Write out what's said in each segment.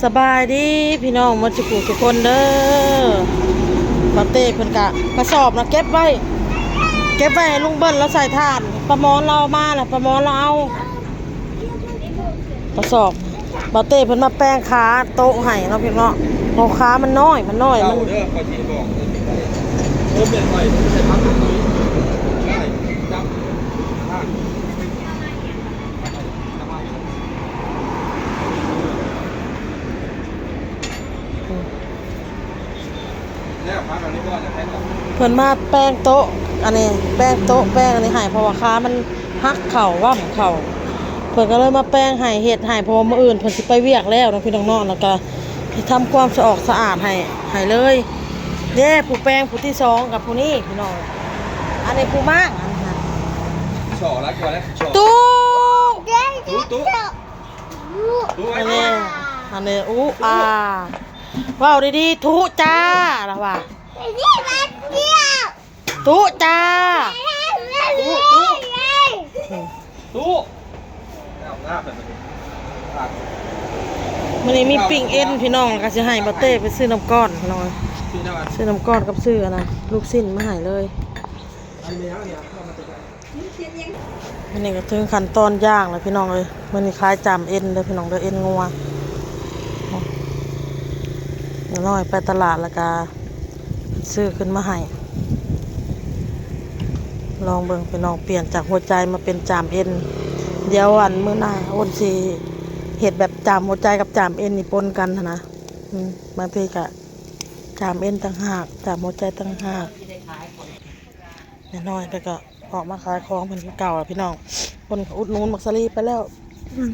ສະບາຍດີພີ່ນ້ອງໝົດທຸກຜູ້ທຸກຄົນເດີ. ບ່າວເຕ້ເພິ່ນກະກະສອບນະເກັບໄວ້ ເກັບໄວ້ໃຫ້ລຸງເບິ້ນລາວໃສ່ຖ່ານ. ປ້າໝອນລາວເອົາມາລະ ປ້າໝອນລາວເອົາກະສອບ. ບ່າວເຕ້ເພິ່ນມາແປງຂາໂຕະໃຫ້ເນາະພີ່ນ້ອງເນາະ ເພາະຂາມັນນ້ອຍ ມັນນ້ອຍ ມັນ ເຈົ້າເດີ ຂ້ອຍຊິບອກເດີ ເອີ ແມ່ນຂ້ອຍ ໄດ້ພັກຕົງນີ້ ໄດ້ຈັບທາງ. ເພິ່ນມາແປງໂຕະ ອັນນີ້ ແປງໂຕະ ແປງອັນນີ້ໃຫ້ ເພາະວ່າຂາມັນຫັກເຂົ້າ ຫວ່ຳເຂົ້າ ເພິ່ນກະເລີຍມາແປງໃຫ້ ເຮັດໃຫ້ ເພາະວ່າມື້ອື່ນເພິ່ນຊິໄປວຽກແລ້ວເນາະພີ່ນ້ອງເນາະ ແລ້ວກະ ທຳຄວາມສະອອກສະອາດໃຫ້ ໃຫ້ເລີຍເດ້. ຜູ້ແປງຜູ້ທີສອງກັບຜູ້ນີ້ພີ່ນ້ອງ ອັນນີ້ຜູ້ມ້າງ ອັນນີ້ ສໍຫຼາຍກວ່າແລ້ວ ສໍ ຕູ້ ຕູ້ ຕູ້ ຕູ້ ຕູ້ ອັນນີ້ ອັນນີ້ ອູອາ ເວົ້າດີໆ ທຸຈ້າ ລະວ່າ ຕຸຈ້າ ຕຸ ຕຸ ຕຸ. ມື້ນີ້ມີປີ້ງເອັນພີ່ນ້ອງ ກະຊິໃຫ້ບ່າວເຕ້ໄປຊື້ນ້ຳກ້ອນພີ່ນ້ອງ ຊື້ນ້ຳກ້ອນກັບຊື້ອັນນະ ລູກຊີ້ນມາໃຫ້ເລີຍ. ອັນນີ້ກະເຖິງຂັ້ນຕອນຍ່າງແລ້ວພີ່ນ້ອງເອີຍ. ມື້ນີ້ຂາຍຈາມເອັນເດີພີ່ນ້ອງເດີ ເອັນງົວ. ນ້ອຍໄປຕະຫຼາດແລ້ວກະ ຊື້ຂຶ້ນມາໃຫ້ ລອງເບິ່ງພີ່ນ້ອງ ປ່ຽນຈາກຫົວໃຈມາເປັນຈາມເອັນ. ດຽວອັນມື້ໜ້າໂອນຊິເຮັດແບບຈາມຫົວໃຈກັບຈາມເອັນນີ້ປົນກັນຫັ້ນນະ. ອືມ ບາງທີກະຈາມເອັນຕ່າງຫາກ ຈາມຫົວໃຈຕ່າງຫາກ. ແມ່ນ້ອຍແຕ່ກະອອກມາຂາຍຂອງເພິ່ນຄືເກົ່າລະພີ່ນ້ອງ. ເພິ່ນກະອຸດໜູນໝາກສາລີໄປແລ້ວ. ອືມ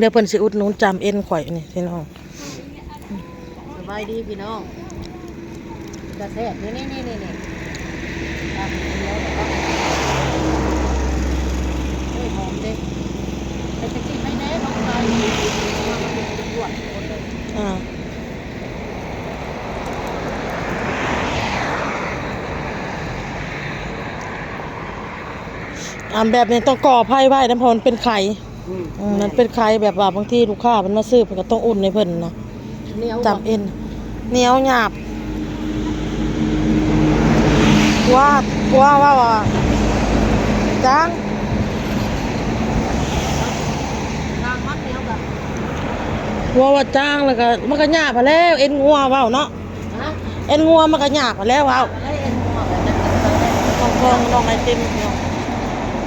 ດຽວເພິ່ນຊິອຸດໜູນຈາມເອັນຂ້ອຍນີ້ພີ່ນ້ອງ. ສະບາຍດີພີ່ນ້ອງ ກະແຊບ ນີ້ໆໆໆ ໂອ້ຍ ຫອມເດ້. ເປັນຈັ່ງຊີ້ໃຫ້ແນ່ນ້ອງຊາຍ ອາ. ອັນແບບນີ້ຕ້ອງກໍ່ໄຟໄວ້ນຳ ເພາະມັນເປັນໄຂ່. ອືມ ອືມ ມັນເປັນໄຂ່ ແບບວ່າບາງທີລູກຄ້າເພິ່ນມາຊື້ ເພິ່ນກະຕ້ອງອຸ່ນໃຫ້ເພິ່ນນະ. ໜຽວ ຈຳເອັນ ໜຽວຫຍາບ. ຜົວ ຜົວເວົ້າວ່າ ຈ້າງ ຈ້າງມັນໜຽວກະ ຜົວວ່າຈ້າງ ແລ້ວກະມັນກະຫຍາບຫັ້ນແຫຼ້ວ ເອັນງົວເວົ້າເນາະ. ເອັນງົວມັນກະຫຍາບຫັ້ນແຫຼ້ວເວົ້າ. ນ້ອງທອງນ້ອງໄອຕິມ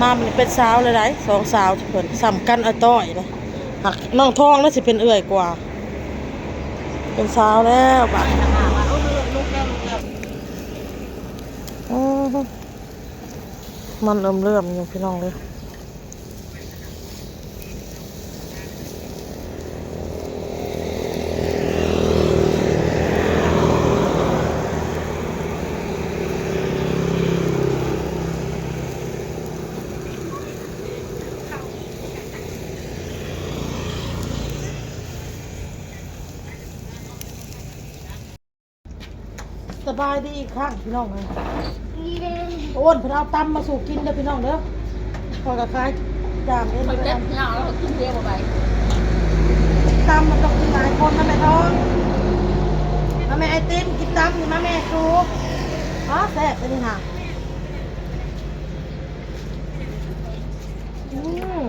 ມາມື້ນີ້ເປັນສາວແລ້ວໃດ໋ ສອງສາວເພິ່ນສ່ຳກັນອາຕ້ອຍເດ້. ຫາກນ້ອງທອງລະຊິເປັນເອື້ອຍກວ່າ ເປັນສາວແລ້ວບາດນີ້. ອືມ ມັນເຫຼື້ອມໆຢູ່ພີ່ນ້ອງເອີຍ. ສະບາຍດີອີກຄັ້ງພີ່ນ້ອງເອີຍ. ໂອ້ນ ເພິ່ນເອົາຕຳມາສູ່ກິນເດີພີ່ນ້ອງເດີ. ຂ້ອຍກະຂາຍຈາມເອັນ ຂ້ອຍເຈັບຍາວແລ້ວກິນດຽວບໍ່ໄດ້. ຕຳມັນຕ້ອງກິນຫຼາຍຄົນນະແມ່ທອງ. ມາແມ່ໄອຕິມ ກິນຕຳນີ້ ມາແມ່ສູ່. ອໍ ແຊບອັນນີ້ຫາ. ອືມ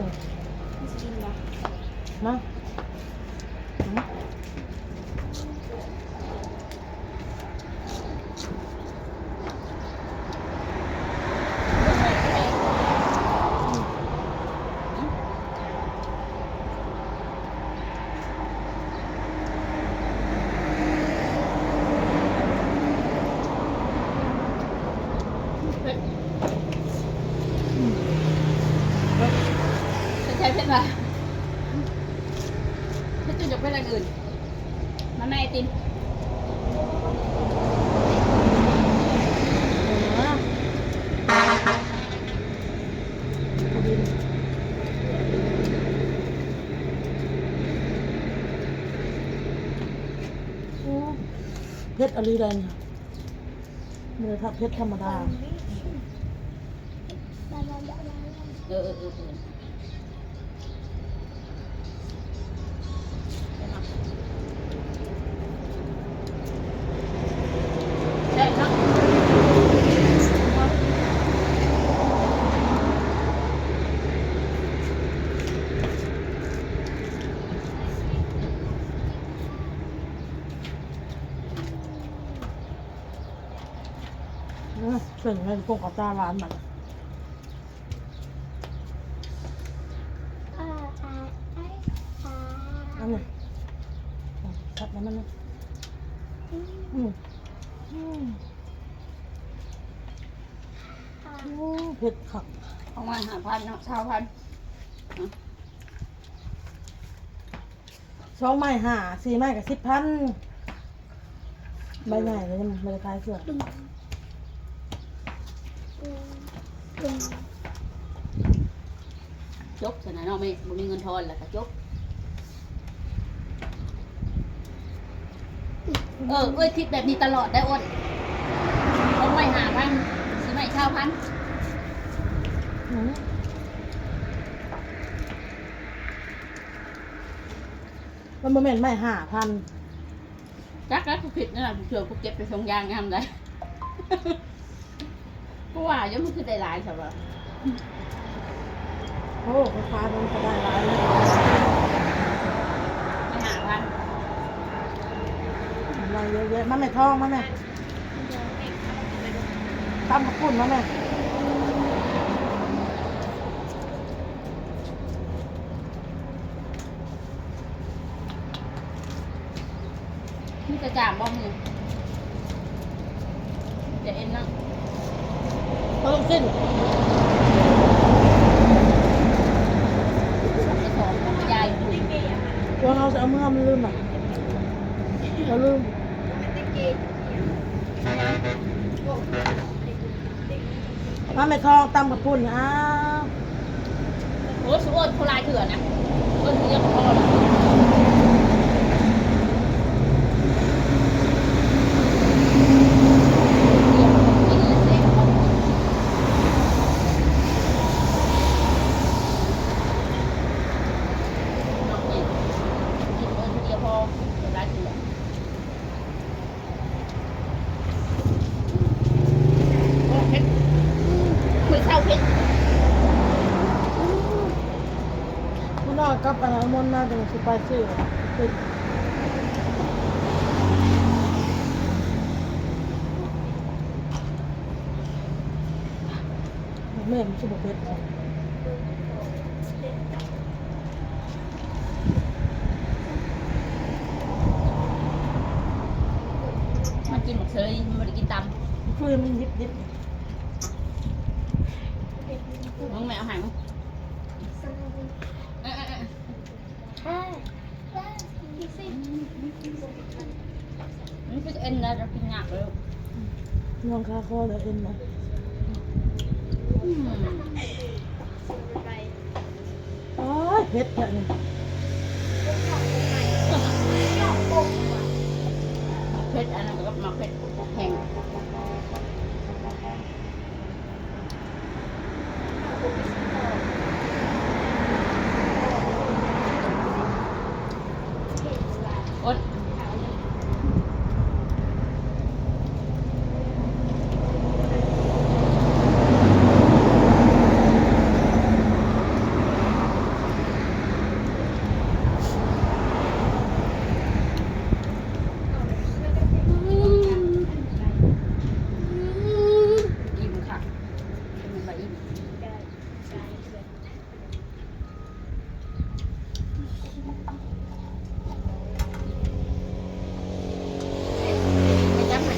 ມາ. ເປັນໃຈເຜັດຫວາ? ເຜັດຈົນຢາກເປັນອັນອື່ນ. ມາແມ່ໄອຕິມ. ໂອ້ ເຜັດອີ່ຫຼີໃດ໋ນີ້. ບໍ່ໄດ້ເຜັດທຳມະດາ. ເອີ ເອີ ເອີ ເອີ. ໄປໝາກຂ ເປັນໄງ ກົງເຂົ້າຕາຫຼານບັດນີ້ ອັນນີ້ ແຊບນຳມັນນະ ອືມ ອືມ ໂອ້ ເຜັດຄັກ ເອົາມາຫ້າພັນເນາະ ຊາວພັນ ສອງໄມ້ຫ້າ ສີ່ໄມ້ກໍສິບພັນ ໃບໃຫຍ່ກໍຍັງບໍ່ໄດ້ຂາຍເທື່ອ ຈົບຊັ້ນນະເນາະແມ່ ບໍ່ມີເງິນທອນແລ້ວກໍຈົບ ເອີ ເອື້ອຍຄິດແບບນີ້ຕະຫຼອດໄດ໋ອ້ນ ສອງໄມ້ຫ້າພັນ ສີ່ໄມ້ຊາວພັນ ອືມ. ມັນບໍ່ແມ່ນໄມ້ຫ້າພັນ ຈັກແລ້ວ ກູຄິດນັ້ນນະ ເທື່ອກູເກັບໄປສົ່ງຢາງງາມໃດ ກູວ່າຢູ່ ມັນຄືໄດ້ຫຼາຍຊະວະ ໂອ້ ພໍ່ຄ້າເພິ່ນກໍໄດ້ຫຼາຍເນາະ ໄມ້ຫ້າພັນ ໄດ້ເຍາະແຍະ ມາແມ່ທອງ ມາແມ່ ຕຳເຂົ້າປຸ້ນມາແມ່ ມີແຕ່ກ້າມບໍ່ ມີແຕ່ເອັນເນາະ ເອົາລູກຊິ້ນ ສອງ ສອງ ຍາຍ ພວກເຮົາຊິເອົາເມືອ ມັນລືມນະ ເຮົາລືມ. ມາແມ່ທອງ ຕຳເຂົ້າປຸ້ນ ອ້າວ ໂອ້ຍ ຊິເອີ້ນຜູ້ຫຼາຍເທື່ອນະ ເອີ້ນຜູ້ດຽວກໍພໍລະ ກິນແລ້ວແຊບ ກິນເອີ້ນຜູ້ດຽວພໍ ຫຼາຍເທື່ອ. ເຜັດ ມື້ເຊົ້າເຜັດ ມື້ໜ້າກັບອັນນັ້ນມົນມາ ຈັ່ງຊິໄປຊື້ເຜັດ ແມ່ນຊິບໍ່ເຜັດ ມັນກິນໝາກເຊີຍ ມັນບໍ່ໄດ້ກິນຕຳ ຄືມັນດິບໆ ເບິ່ງແມ່ເອົາໃຫ້ ເອີໆໆ ມັນຄືເອັນນະ ຈະກິນຍາກເລີຍ ນ້ອງຄາຄໍແລ້ວເອັນນະ ອືມ ໂອ້ຍ ເຜັດແທ້ນີ້ ເຜັດ ອັນນັ້ນກໍໝາກເຜັດແຫ້ງ. ອີ່ມຄັກ ກິນໄປອີ່ມ ໄປຈັບໃຫ້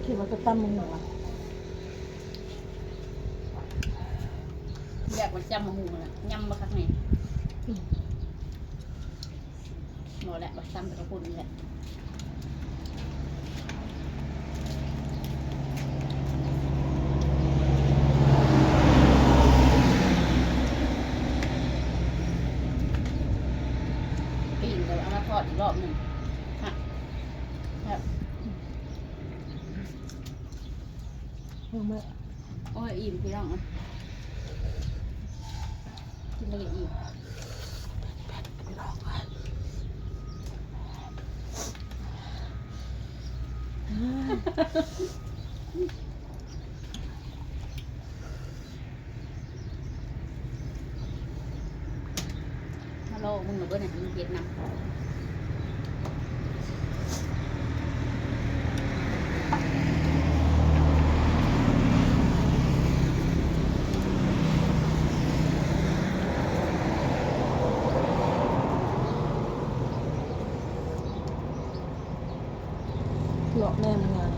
ຄິດວ່າຈະຕຳໝາກຫຸ່ງຫວາ ຢາກໄປຈຳໝາກຫຸ່ງຫັ້ນລະ ຍຳບໍ່ຄັກແນ່ ອືມ ບໍ່ແຫຼະ ບັກຕຳແຕ່ກະປຸ້ນນີ້ແຫຼະ ປີ້ງແລ້ວເອົາມາທອດອີກລອບໜຶ່ງ ແຊບ ແຊບ. ເບິ່ງເບິ່ງ ໂອ້ຍ ອີ່ມ ພີ່ນ້ອງເອີຍ ກິນໄປອີ່ມ ພີ່ນ້ອງເອີຍ. ມາລອງເບິ່ງລະເບິ່ງ ໃຫ້ມັນເຜັດນຳ ເ ແມ່ນຫຍັງ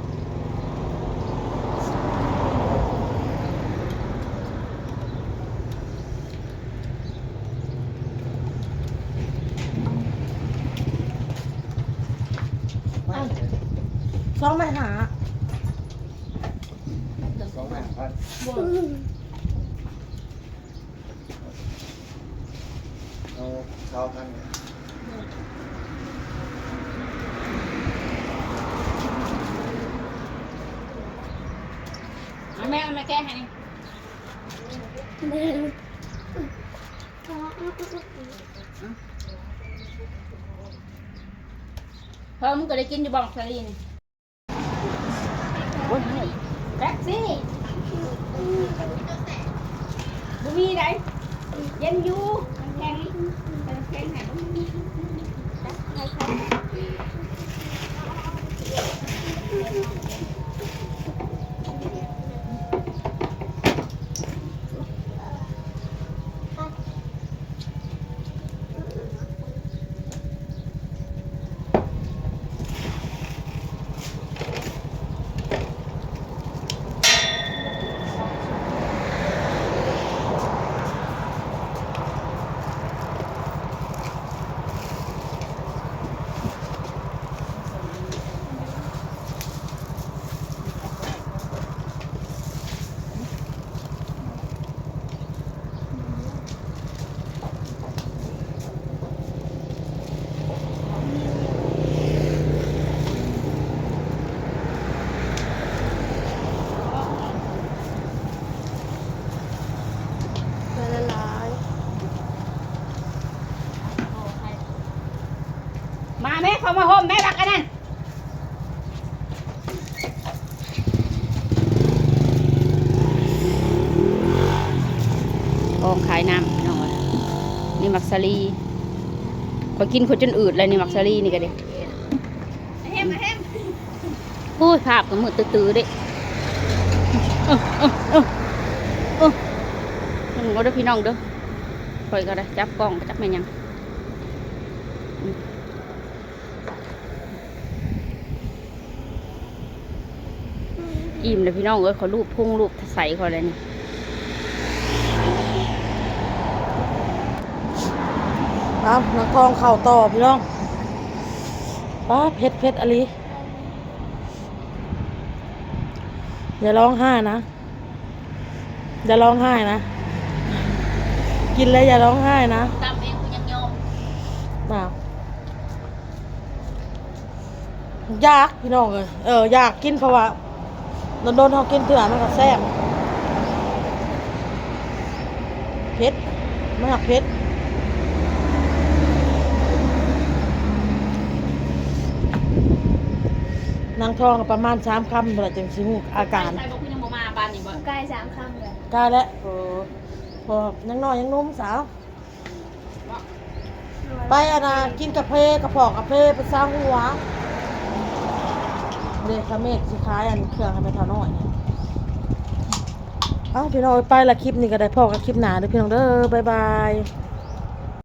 ສອງໄມ້ຫ້າ ສອງໄມ້ຫ້າພັນ ບໍ່ ເອົາຊາວພັນ ເອົາແມ່ ເອົາແມ່ແກະໃຫ້ນີ້ ເພິ່ນກໍໄດ້ກິນຢູ່ບໍ່ ສາລີນ? ໂອ້ຍ ເປັບຊີ ບໍ່ມີໃດ ເຢັນຢູ່ ນ້ຳແຂງ ນ້ຳແຂງໃຫ້ບໍ່ມີ. ຫຼາຍໆ ມາແມ່ ເຂົ້າມາໂຮມແມ່ ບັກອັນນັ້ນ. ກອງຂາຍນ້ຳ ພີ່ນ້ອງເອີຍ ນີ້ໝາກສາລີ ຂ້ອຍກິນຂ້ອຍຈົນອືດແລ້ວນີ້ ໝາກສາລີນີ້ກໍດີ. ໂອ້ຍ ພາບກໍມືດຕື້ໆເດ້ ເອີ ເອີ ເອີ ເອີ ເບິ່ງເອົາເດີພີ່ນ້ອງເດີ ຂ້ອຍກໍໄດ້ຈັບກ້ອງ ຈັກແມ່ນຫຍັງ ອືມ. ອີ່ມແລ້ວພີ່ນ້ອງເອີຍ ຂ້ອຍລູບພຸງລູບໄສ້ຂ້ອຍແລ້ວນີ້ ເອົາ ນັກທ່ອງເຂົ້າຕໍ່ພີ່ນ້ອງ ປ້າ ເຜັດ ເຜັດອີ່ຫຼີ ຢ່າຮ້ອງໄຫ້ນະ. ຢ່າຮ້ອງໄຫ້ນະ ກິນແລ້ວຢ່າຮ້ອງໄຫ້ນະ ຕຳເອງຄືຍັງຍອມ ອ້າວ ຢາກພີ່ນ້ອງເອີຍ ເອີ ຢາກກິນ ເພາະວ່າດົນໆເຮົາກິນເທື່ອມັນກໍແຊບ ເຜັດ ມັນຫາກເຜັດ ນັ່ງທ້ອງກໍປະມານສາມຄຳພຸ້ນລະ ຈຶ່ງຊິຮູ້ອາການ ໃສ່ບໍ່ ຄືຍັງບໍ່ມາປານນີ້ບໍ່ ກາຍສາມຄຳເລີຍ ກາຍແລ້ວ ເອີ ເພາະຍັງນ້ອຍຍັງໜຸ່ມສາວ ໄປອັນນ່າ ກິນກາເຟ ກະເພາະກາເຟ ໄປຊາວຫົວ ເດ້ ຄາເມກຊິຂາຍອັນເຄື່ອງໃຫ້ແມ່ເຖົ້ານ້ອຍ ເອົ້າ ພີ່ນ້ອງເອີຍ ໄປລະ ຄລິບນີ້ກໍໄດ້ ພໍ້ກັນຄລິບໜ້າເດີພີ່ນ້ອງເດີ ບາຍບາຍ.